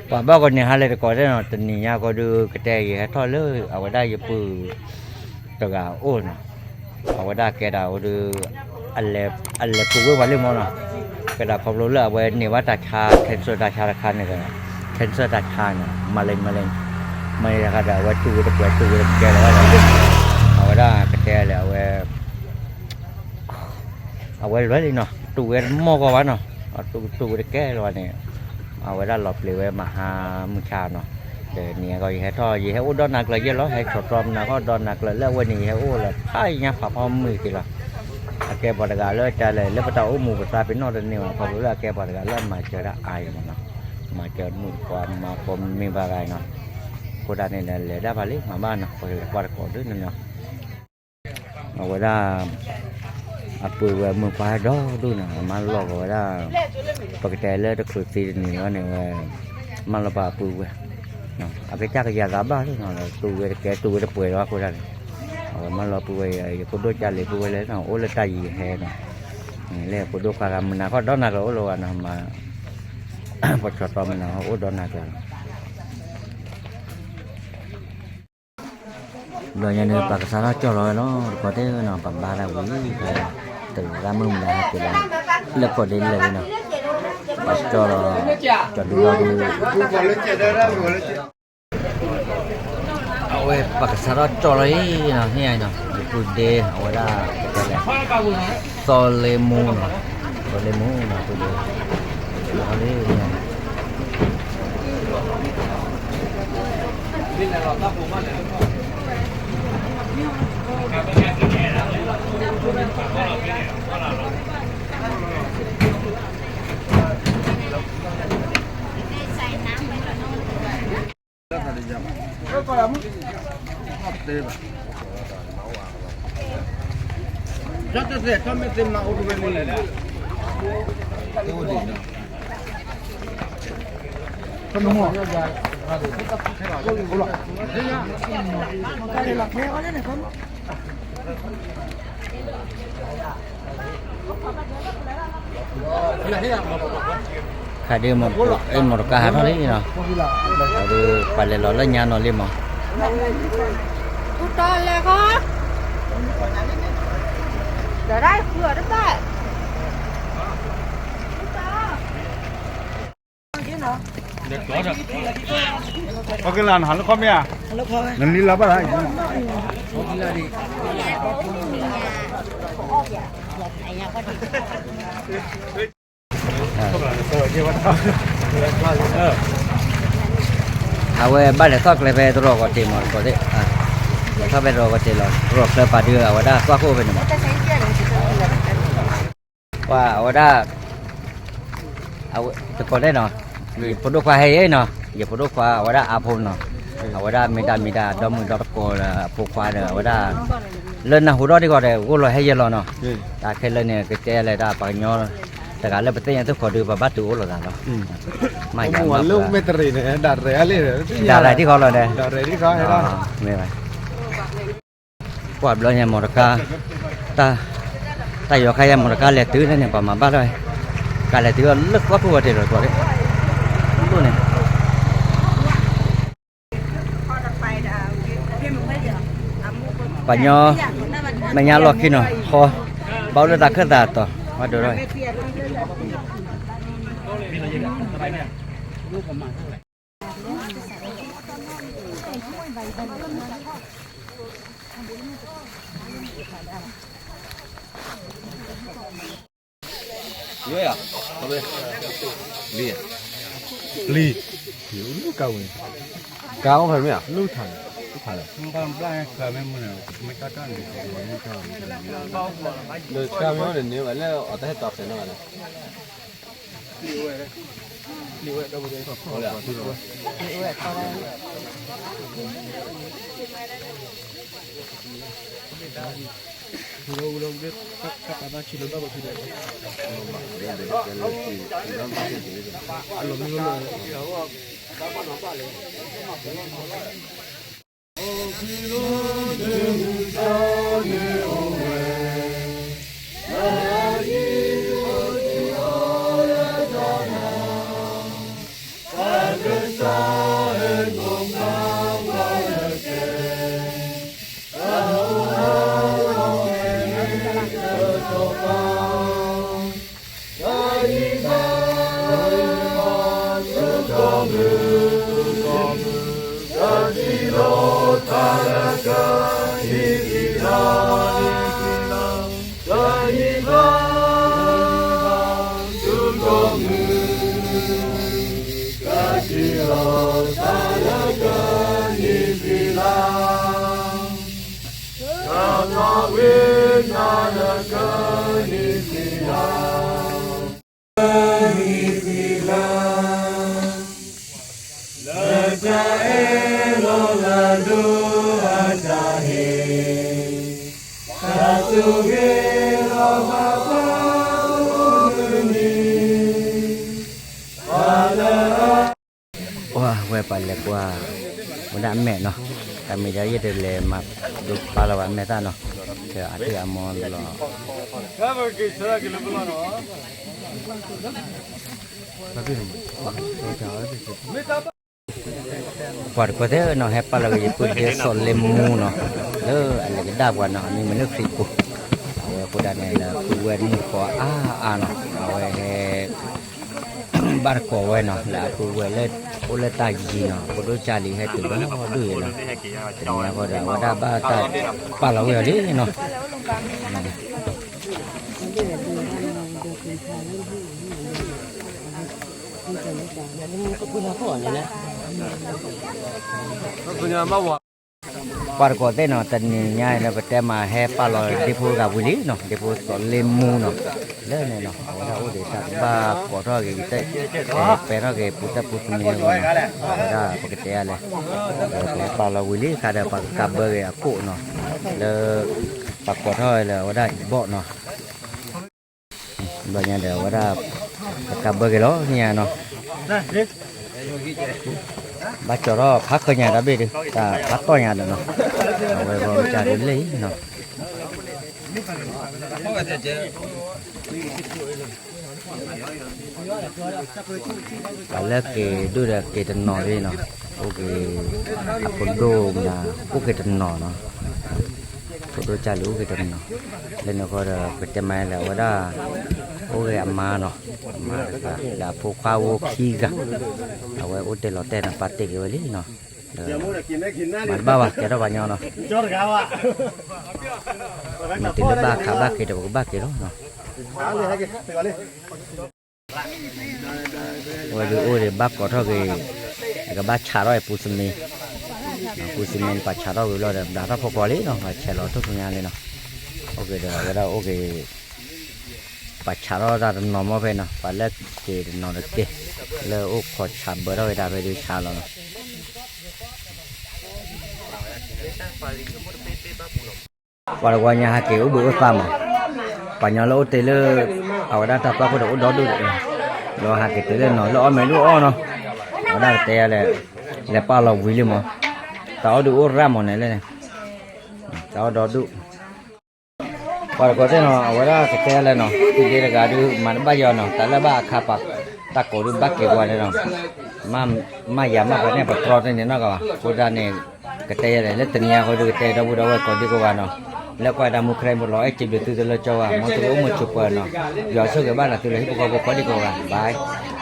ပှၤဘၣ်ကီးန့ၣ် ဟါလၢတကိးသ့ၣ်နီၤ, တနံၤညါဃီဒုး ကတဲယဟဲထီၣ်လၢအဝဲဒၣ်ယပုၢ်တဂၤအိၣ်နီၤ, အဝဲဒၣ်ကဲဒၣ်အိၣ်ဒုး အလဲၤပူၤဝဲပှၤလၢမီၤနီၤ, ကဲဒၣ်ခီဖျိလၢအဝဲန့ၢ်ဘၣ်တၢ်ဆါ cancer တၢ်ဆါတခါန့ၣ်ဒီး cancer တၢ်ဆါန့ၣ် မၤလၢမၤလၢ မၤလၢတခါဒီး အဝဲတူၢ်ဝဲတပှဲၤတူၢ်ဝဲတကဲလၢၤဘၣ်ဒီး အဝဲဒၣ်ကတဲလၢအဝဲ အဝဲလွဲၢ်လံနီၤ, တူၢ်ဝဲတမီၢ်ကီးဘၣ်နီၤ, တူၢ်ဝဲတကဲလၢၤဘၣ်န့ၣ်, အဝဲဒၣ်လီၤပျံၤဝဲမဟါမုၢ်ဆါနီၤ, ဒီးန့ၣ်ကီး ယဟဲထီၣ် ယဟဲအိၣ်ဒီးနၤကျၢၤယဲၢ်လီၤ, ဟဲဆီၣ်တြီမနၤဃီဒီးနၤကျၢၤလၢအဝဲန့ၣ် ယဟဲအိၣ်လၢဖးညါဖးဖီမုၢ်က့ၤလီၤ, အကဲပှၤတဂၤလၢတၢ်လဲၤလၢပတၢ်အိၣ်မူပသးပ့ၤနီၣ်တန့ၢ်ဘၣ် ခီဖျိလၢအကဲပှၤတဂၤလၢအမၤစၢၤဒၣ်အါအံၤမနီၤ, မၤစၢၤမုၣ်ပှၤမၤပိာ်မ့ၢ်ဘၣ်ဂၤနီၤ, အဃိဒၣ်န့ၣ်ဒီး လဲၤဒၣ်ဘၣ်လံ မၤဘၣ်နီၤ, ပကလဲၤကွၢ်တကိးဒ်န့ၣ်နီၤ အဝဲဒၣ် အပုၢ်ဝဲၢ်မုၣ်ခွါဒီဒူၣ်န့ၣ် အမၤလီၢ်ကဝဲဒၣ် ပကတဲလၢတချုးသံတနံၤလီၤန့ၣ်ဝဲ မၤလီၤပာ်အပုၢ်ဝဲၢ် အကစၢ်ကယၤသးဘၣ်လီၤ တူၢ်ဝဲတကဲတူၢ်ဝဲတပှဲၤလီၤအဃိဒၣ်န့ၣ် အဝဲမၤလီၤပုၢ်ဝဲၢ် ယဖိဒိၣ်ကၢ်လံၤပုၢ်ဝဲၢ်လၢ အိၣ်လၢတၢ်ယံၤဟဲန့ၣ် လၢဖိဒိၣ်ခွါဂၤမုၢ်နၤခီဒီနၤကျၢၤအိၣ်လီၤဂၤနီၤ မၤ ပဆီၣ်တြီမုၢ်နၤခီအိၣ်ဒီနၤကျၢၤလီၤ ဘျီညါန့ၣ် ပှၤကစးထီၣ်ကၠီၣ်လီၤဝဲလီၤ တကီးတဲနီၤ ပှၤဘါတၢ်ဝံၤ တဂၤမုၢ်မနုၤဟဲက့ၤလီၤ လၢကီၢ်ဒ့လဲၣ်ဝဲနီၤ ပှၤကၠီၣ်လီၤ ကၠီၣ်ဒုလီၤဒု အဝဲပှၤကစးထီၣ်ကၠီၣ်လီၤအံၤနီၤ ဟ့ၣ်အံၤနီၤ ယပုၢ်ဒ့ အဝဲဒၣ် ကတဲလဲၣ် သီလ့မူနီၤ သီလ့မူနီၤ ပုၢ်ဒ့ လီၤလံ ခါဒ် အဲ မီၢ်တကါဟးထီၣ်လံနီၤ အဒုး ပှၤလဲၤလီၤလၢညါနီၤလံမီၢ် ပကလၢနဟးလၢခီမ့ၢ်ဧါ နလံလီၤဘၣ်လၢ အဝဲဘၣ်လဲၤထီၣ်ကျဲဖဲတရီးကီၢ်တ့ၢ်မီၢ်တကိးသ့ၣ် လဲၤထီၣ်ဖဲတရီးကီၢ်တ့ၢ်လီၤ တရီးကျဲပာ်ဒုးအဝဲဒၣ်သွၣ်ခိၣ်ဖဲန့ၣ်မီၢ် ပှၤအဝဲဒၣ် တကိးသ့ၣ်နီၤ ယဖိဒိၣ်ခွါဟဲအံၤနီၤ ယဖိဒိၣ်ခွါအဝဲဒၣ်အါဖိနီၤ အဝဲဒၣ်မ့ၢ်တၢ်မ့ၢ်တၢ်ဒီမုၢ်ဒီတကိးဒီးအဖိခွါဒီး အဝဲဒၣ် လၢနၢ်ဟူထီၣ်ဒ်ဂီၤဒီး ဂိၢ်လီၤဟဲယဲၢ်လီၤနီၤ တၢ်ခဲလၢာ်န့ၣ် ကတဲလဲၣ်တၢ်ပှၤကညီ တဂၤလၢပသ့ၣ်ညါသ့ၣ်ဃီဒုး ပဘၣ်တုၤအိၣ်လိာ်သးလီၤ မ့ၢ်ယၤ ဒၣ်ရဲၣ်ထံဃီလီၤဒီး မ့ၢ်ဘၣ် ကွၢ်ဘျီညါမီၢ်တကါ တၢ် တၢ်ယီၤခါယါမီၢ်တကါလဲၤတုၤလၢန့ၣ် ပှၤမၤဘၣ်ထီၣ် ကါလဲၤတုၤအီၤလၢသွၣ်ခိၣ်ဝဲတ့ၢ်လီၤ တကိးသ့ၣ် လၢန့ၣ် ပှၤညီ မဲာ်ညါလီၢ်ခံနီၤ ဃီ ဘၣ်အိၣ်လၢတၢ်ခၢၣ်သးတီၤ ဘၣ်ဒိးထီၣ် ဝဲဧါ ပျံၤ ပျံၤ ကါအိၣ်ဖဲမ့ၢ်ဧါ လူထါန့ၣ် လူထါလဲၣ် လၢကါမ့ၢ်န့ၣ်န့ၣ်ဝဲလၢအတၢ်ဟဲတီၤဖဲနီၤလဲၣ် လၢကနံၣ်သီလီၤ, ကနံၣ်သီလီၤ, သုကမုာ်, ကစံၣ်လီၤသးလၢကနံၣ်သီလီၤ, ကသးဝံၣ်နၤလၢကနံၣ်သီလီၤ. ကနံၣ်သီလီၤ, လၢတၢ်အဲၣ်လီၤလၢဒိၣ်အတၢ်ဟ့ၣ်, တၢ်သူၣ်ဂ့ၤလီၤဘၣ်ပှၤအိၣ်မုၢ်နံၤ, ပှၤလၢအ ဝဲပှၤလဲၤကွၢ် ဝဲဒၣ်အမဲာ်နီၤ, တၢ်မ့ၢ်ဒ်ယဲၢ်တလဲၤမၤဒိးပာ်လီၤဘၣ်အမဲာ်သၣ်နီၤ, ဒီးအတ့ၢ်အမီလီၤ ပှၤတကီၢ်သဲးနီၤ ဟဲပာ်လီၤက့ၤယပုၢ်ဒ့စီၤလ့မူနီၤ, လၢအလဲၤကဒါပှၤနီၤ အမံၤမ့ၢ်လၢခရံာ်ပူၤ, အဝဲအဃိဒၣ်န့ၣ် လၢပုၢ်ဝဲၢ်မုၣ်ကီၤအါအါနီၤ, အဝဲဟဲ ဘၣ်တကိးဝဲနီၤ လၢအပုၢ်ဝဲၢ်လၢ အိၣ်လၢတၢ်ယံၤနီၤ, ဖိဒိၣ်ကၢ်လံၤဟဲတုၤဘၣ်ဒိၣ်ယဲနီၤ, တနံၤအံၤဃီဒီး အဝဲဒၣ်ဘၣ်တၢ်ပာ်လီၤဝဲအီၤလံနီၤ ပှၤတကိးသ့ၣ်နီၤ တနံၤညါအံၤလၢပတဲမးဟဲပာ်လီၤဒ့ဖိဂၤဝံၤလံနီၤ, ဒ့ဖိစီၤလ့မူနီၤ, လၢန့ၣ်နီၤ အဝဲဒၣ်အိၣ်ဒီးတၢ်ကဘၣ်ကိးထီၣ်က့ၤ ပဲာ်ထီၣ်က့ၤပူၤသၣ်ပူၤသမံအဂီၢ်နီၤ, အဝဲဒၣ်ပကတဲလဲၣ်, ပဟဲပာ်လီၤဝံၤလံခါဒီး ပှၤကကးဘၢက့ၤအခိၣ်နီၤ, လၢ ပှၤကိးထီၣ်ဝဲလၢအဝဲဒၣ်အံၤဘီၣ်နီၤ ဘျီညါဒီး အဝဲဒၣ် ပကးဘၢက့ၤလီၤ ညါနီၤ, ဘၣ်ကၠီၤထီၣ်ဖးဃၢညါတၢ်ဘ့ၣ်ဒီး တၢ်ဖးတီၢ်ညါဒီးနီၤ, အဝဲဘီကၢ်ဒုးလဲၣ်နီၤ, ပှၤလၢက့ၤဒိၣ်ဒီးက့ၤတနီၤလံနီၤ, အိၣ်က့ၤ အဖိဒိၣ်မး အိၣ်က့ၤတနီၤနီၤ ဖိဒိၣ်ကၢ်လံၤအိၣ်က့ၤတနီၤ, လၢန့ၣ်ဃီဒီး ပတဲမးလၢအဝဲဒၣ် အိၣ်ဂ့ၤအမါနီၤ, အမါတဂၤ လၢအဖိခွါဖိခံဂၤ, အဝဲအိၣ်တ့ၢ်လီၤတဲာ်နီၤ ပာ်တ့ၢ်က့ၤဝဲလံနီၤ, မၤတဘၣ်ဘၣ် ကဲထီၣ်ပှၤညီနီၤ, မ့ၢ်တုၤလၢဘၣ်ခးဘၣ်က့ၤဒီး ပကဘၣ်က့ၤလီၤနီၤ. အဝဲဒုးအိၣ်ဒီးဘၣ်ကိးထီၣ်က့ၤ, ကဘၣ်ဆးထီၣ်အပူၤစမံ, ပူၤစမံန့ၣ် ပှၤဆးထီၣ်ဝံၤလီၤဒီး ဘျးထီၣ်ဖီကွီၤလံနီၤ, ပှၤဆဲးလီၤထူၣ်ဆူညါလံနီၤ, အိၣ်က့ၤဒီး အဝဲဒၣ်အိၣ်က့ၤ, ပှၤဆးထီၣ်တၢ်တနီၤမီၢ်ဖဲနီၤ, ပှၤလၢက့ၤတနီၤတက့ၢ်, လၢအိၣ်ခိးဆးဘၢထီၣ်က့ၤတၢ်ဖဲဒုးဆးလီၤနီၤ. ပှၤတဝီညါဟးက့ၤအိၣ်ဘှံးအိၣ်သါမး, ပှၤညီလၢအိၣ်တ့ၢ်လၢ အဝဲဒၣ်တၢ်သွၣ်ခိၣ်ဒီးအိၣ်ဒီဒူၣ်, ဒီးဟးက့ၤတုၤလၢနီၤ လၢအီၣ်မ့ၢ်ဒုၣ်အီၣ်နီၤ, အဝဲဒၣ်ကတဲယၤလဲၣ်, လဲၤပာ်လီၤဝံၤလံမး, တၢ်အီၣ်ဒုးအိၣ်ရၣ်မးန့ၣ်လဲၣ်, တၢ်အီၣ်ဒီဒူၣ် ပှၤတကိးသ့ၣ်နီၤ အဝဲဒၣ်ကတဲယၤလဲၣ်နီၤ, သုးဒ့တဂၤဒုး မၤတဘၣ်ယၤနီၤ, တၢ်လၢဘၣ်အခါပာ် တၢ်ကိးဒုးဘၣ်က့ၤပှၤန့ၣ်နီၤ, မ့ၢ်ယၤမ့ၢ်ပှၤန့ၣ် ပတြီတန့ၢ်နီတဂၤဘၣ်, အဃိဒၣ်န့ၣ် ကတဲယၤလဲၣ် လၢတနံၤအံၤဃီဒုး ကတဲဒီပုၢ်ဒီဝဲၢ်ကိးဒံကိးဂၤနီၤ, လၢကွၢ်တၢ်မူခရံာ်မူလီၤ အဲၣ်စံးဘျုးသုတလၢကၠီဘၣ်, မ်သုကအိၣ်မုာ်ဆိးပၢၤနီၤ, ယွၤဆိၣ်ဂ့ၤဘၣ်နၤသုလၢဟံၣ်ဖိဃီဖိကိးဒံကိးဂၤ, bye.